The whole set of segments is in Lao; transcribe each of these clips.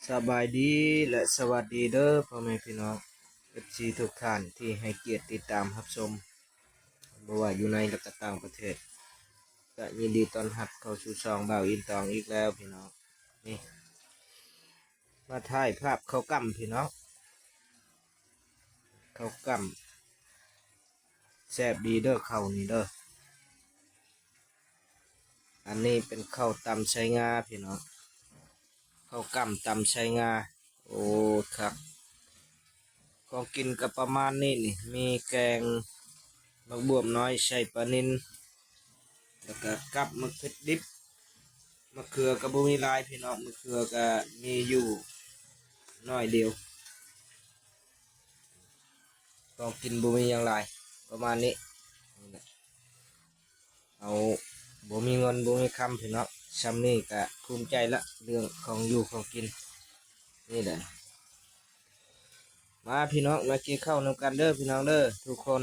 ສະບາຍດີ ແລະ ສະຫວັດດີເດີ້ ພໍ່ແມ່ພີ່ນ້ອງ ເອັຟຊີ ທຸກທ່ານທີ່ໃຫ້ກຽດຕິດຕາມຮັບຊົມ ບໍ່ວ່າຢູ່ໃນ ແລະ ກະຕ່າງປະເທດ ກະຍິນດີຕ້ອນຮັບເຂົ້າສູ່ຊ່ອງບ່າວອິນຕອງອີກແລ້ວພີ່ນ້ອງ. ນີ້ ມາຖ່າຍພາບເຂົ້າກ້ຳພີ່ນ້ອງ ເຂົ້າກ້ຳ ແຊບດີເດີ້ເຂົ້ານີ້ເດີ້. ອັນນີ້ເປັນເຂົ້າຕຳໄຊງາພີ່ນ້ອງ ເຂົ້າກ້ຳຕຳໄຊງາ. ໂອ້ ຄັກ ຂອງກິນກະປະມານນີ້ນີ້ ມີແກງໝາກບວບນ້ອຍໃສ່ປານິນ ແລ້ວກະກັບໝາກເຜັດດິບ. ມະເຂືອກະບໍ່ມີຫຼາຍພີ່ນ້ອງ ມະເຂືອກະມີຢູ່ໜ້ອຍດຽວ. ຂອງກິນບໍ່ມີຫຍັງຫຼາຍ ປະມານນີ້. ເຮົາບໍ່ມີເງິນບໍ່ມີຄຳພີ່ນ້ອງ ຊ່ຳນີ້ກະພູມໃຈລະ ເລື່ອງຂອງຢູ່ຂອງກິນນີ້ແຫຼະ. ມາພີ່ນ້ອງ ມາກິນເຂົ້ານຳກັນເດີ້ພີ່ນ້ອງເດີ້ ທຸກຄົນ.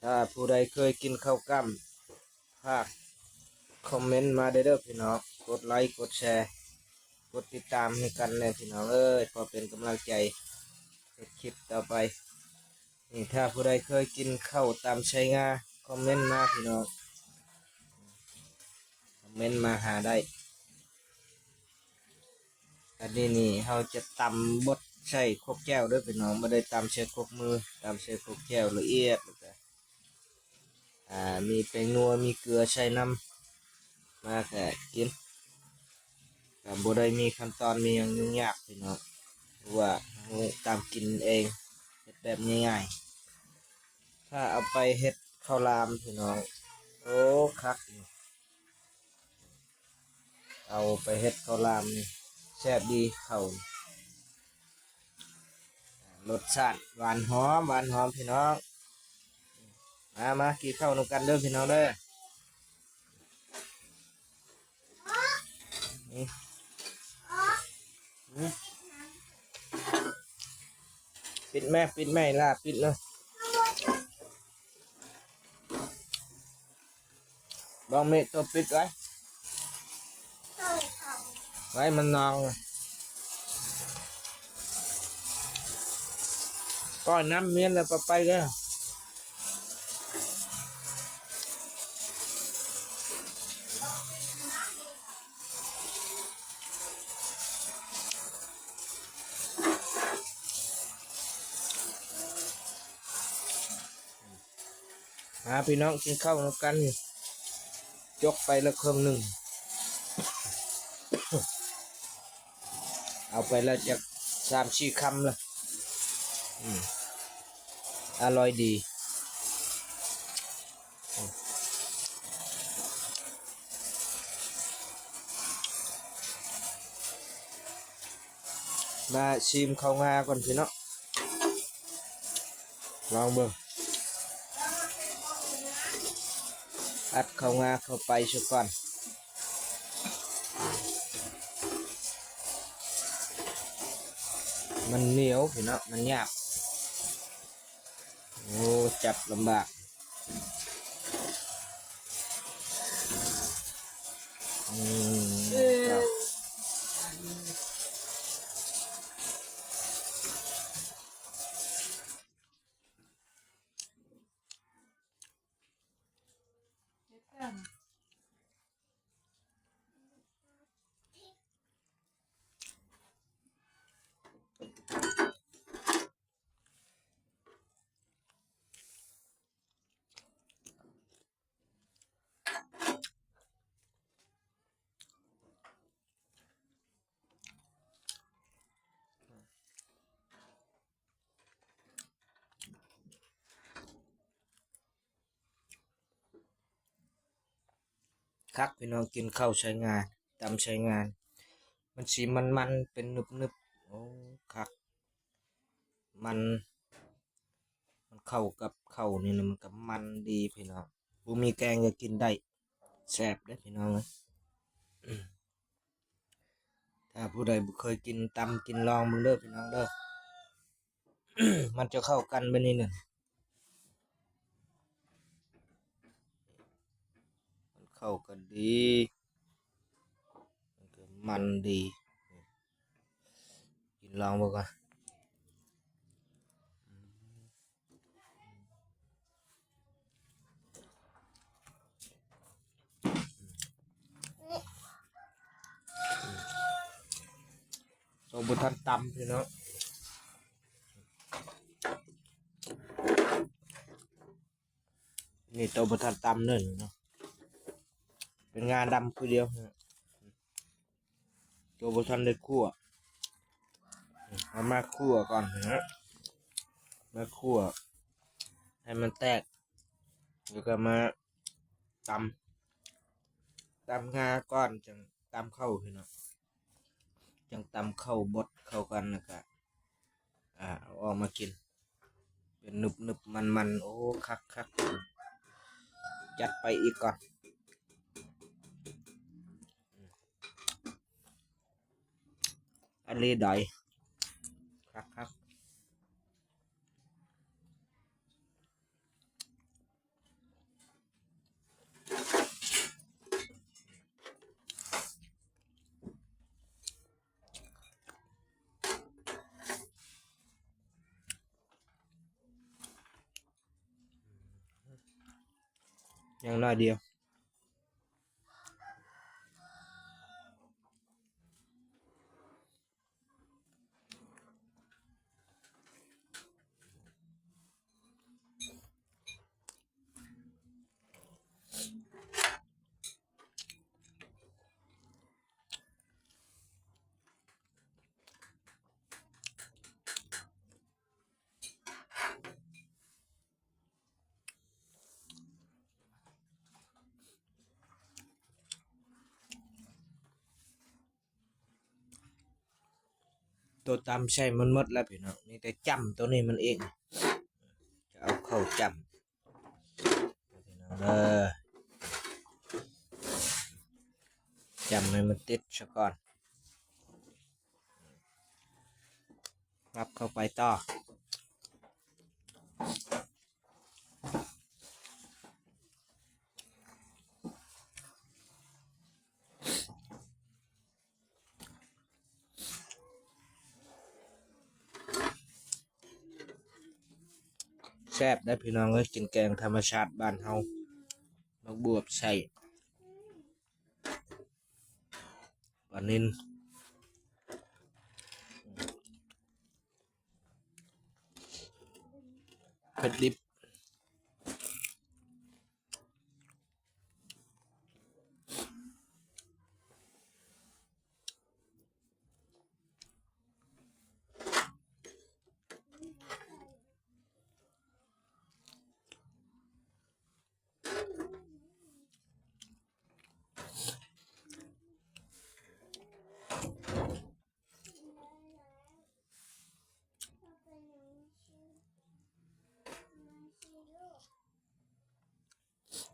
ຖ້າຜູ້ໃດເຄີຍກິນເຂົ້າກ້ຳ ຝາກຄອມເມັນມາເດີ້ພີ່ນ້ອງ ກົດໄລ ກົດແຊ ກົດຕິດຕາມໃຫ້ກັນແດ່ພີ່ນ້ອງເອີຍ ເພື່ອເປັນກຳລັງໃຈເຮັດຄລິບຕໍ່ໄປ. ນີ້ ຖ້າຜູ້ໃດເຄີຍກິນເຂົ້າຕຳໄຊງາ ຄອມເມັນມາພີ່ນ້ອງ ຄອມເມັນມາຫາໄດ້. ອັນນີ້ນີ້ ເຮົາຈະຕຳບົດໃສ່ຄົກແຈ່ວເດີ້ພີ່ນ້ອງ ບໍ່ໄດ້ຕຳໃສ່ຄົກມື ຕຳໃສ່ຄົກແຈ່ວລະອຽດ ແລ້ວກະ ອ່າ ມີແປ້ງນົວ ມີເກືອໃສ່ນຳ ມາກະກິນ ກະບໍ່ໄດ້ມີຂັ້ນຕອນມີຫຍັງຫຍຸ້ງຍາກພີ່ນ້ອງ ເພາະວ່າເຮົາຕຳກິນເອງ ເຮັດແບບງ່າຍໆ. ຖ້າເອົາໄປເຮັດເຂົ້າຫຼາມພີ່ນ້ອງ ໂອ້ ຄັກຢູ່. ເອົາໄປເຮັດເຂົ້າຫຼາມນີ້ແຊບດີເຂົ້າ ລົດຊາດຫວານຫອມ ຫວານຫອມພີ່ນ້ອງ. ມາ ມາກິນເຂົ້ານຳກັນເດີ້ພີ່ນ້ອງເດີ້. ນີ້ ນີ້ ປິດແມ່ ປິດແມ່ ອີ່ຫຼ້າ ປິດເລີຍ. ບອກເມໂຕປິດໄວ້ ໄວ້ມັນນອງ ປ່ອຍນ້ຳເມນແລ້ວກໍໄປເດີ້. ມາພີ່ນ້ອງ ກິນເຂົ້ານຳກັນ ຈົກໄປລະເຄິ່ງໜຶ່ງ ເອົາໄປລະຈັກສາມສີ່ຄຳລະ ອືມ ອະລ່ອຍດີ. ມາຊີມເຂົ້າງາກ່ອນພີ່ນ້ອງ ລອງເບິ່ງ ອັດເຂົ້າງາເຂົ້າໄປຊະກ່ອນ. ມັນໜຽວພີ່ນ້ອງ ມັນຫຍາບ ໂອ້ ຈັບລຳບາກ ອືມ ເອີ ເນາະ. ຄັກພີ່ນ້ອງ ກິນເຂົ້າໃສ່ງາ ຕຳໃສ່ງາ ມັນຊິມັນໆ ເປັນໜຶບໆ ໂອ້ ຄັກ ມັນ ມັນເຂົ້າກັບເຂົ້ານີ້ນະ ມັນກະມັນດີພີ່ນ້ອງ ບໍ່ມີແກງກະກິນໄດ້ ແຊບເດ້ພີ່ນ້ອງເອີຍ. ຖ້າຜູ້ໃດບໍ່ເຄີຍກິນ ຕຳກິນລອງເບິ່ງເດີ້ພີ່ນ້ອງເດີ້ ມັນຈະເຂົ້າກັນແບບນີ້ນະ ມັນເຂົ້າກັນດີ ມັນກະມັນດີ. ລອງເບິ່ງກ່ອນ. ໂຕບໍ່ທັນຕຳ ພີ່ນ້ອງ. ນີ້ໂຕບໍ່ທັນຕຳເດີເນາະ, ເປັນງາດຳຄືດຽວ. ໂຕບໍ່ທັນໄດ້ຂົ້ວ, ເອົາມາຂົ້ວກ່ອນເນາະ, ມາຂົ້ວໃຫ້ມັນແຕກ ແລ້ວກໍມາຕຳ, ຕຳງາກ່ອນ ຈັ່ງຕຳເຂົ້າພີ່ນ້ອງ, ຈັ່ງຕຳເຂົ້າບົດເຂົ້າກັນ ແລ້ວກໍ ອ່າ ເອົາອອກມາກິນ ເປັນໜຶບໆ ມັນໆ. ໂອ້ ຄັກໆ ຈັດໄປອີກກ່ອນ. ອັນນີ້ໄດ້ ຄັກໆ. ຍັງໜ້ອຍດຽວ. ໂຕຕຳໃສ່ມັນໝົດແລ້ວພີ່ນ້ອງ, ມີແຕ່ຈ້ຳໂຕນີ້ມັນເອງ. ຈະເອົາເຂົ້າຈ້ຳ ເດີ ຈ້ຳໃຫ້ມັນຕິດຊະກ່ອນ, ປັບເຂົ້າໄປຕໍ່. ແຊບເດ້ພີ່ນ້ອງເອີຍ, ກິນແກງທຳມະຊາດບ້ານເຮົາ, ໝາກບວບໃສ່ປານິນ ເຜັດດິບ.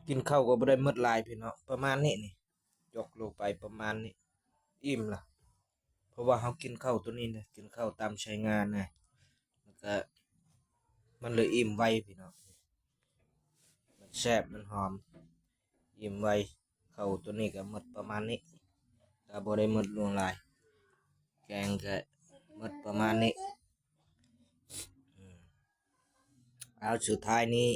ກິນເຂົ້າກໍບໍ່ໄດ້ໝົດຫຼາຍພີ່ນ້ອງ, ປະມານນີ້ນີ້ ຈົກລົງໄປປະມານນີ້ ອີ່ມລະ. ເພາະວ່າເຮົາກິນເຂົ້າໂຕນີ້ນະ, ກິນເຂົ້າຕຳໃສ່ງານະ, ມັນກະ ມັນເລີຍອີ່ມໄວພີ່ນ້ອງ, ມັນແຊບ ມັນຫອມ ອີ່ມໄວ. ເຂົ້າໂຕນີ້ກະໝົດປະມານນີ້, ກະບໍ່ໄດ້ໝົດຫຼວງຫຼາຍ, ແກງກະໝົດປະມານນີ້. ເອົາ ສຸດທ້າຍນີ້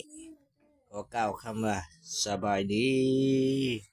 ຂໍກ່າວຄຳວ່າ ສະບາຍດີ.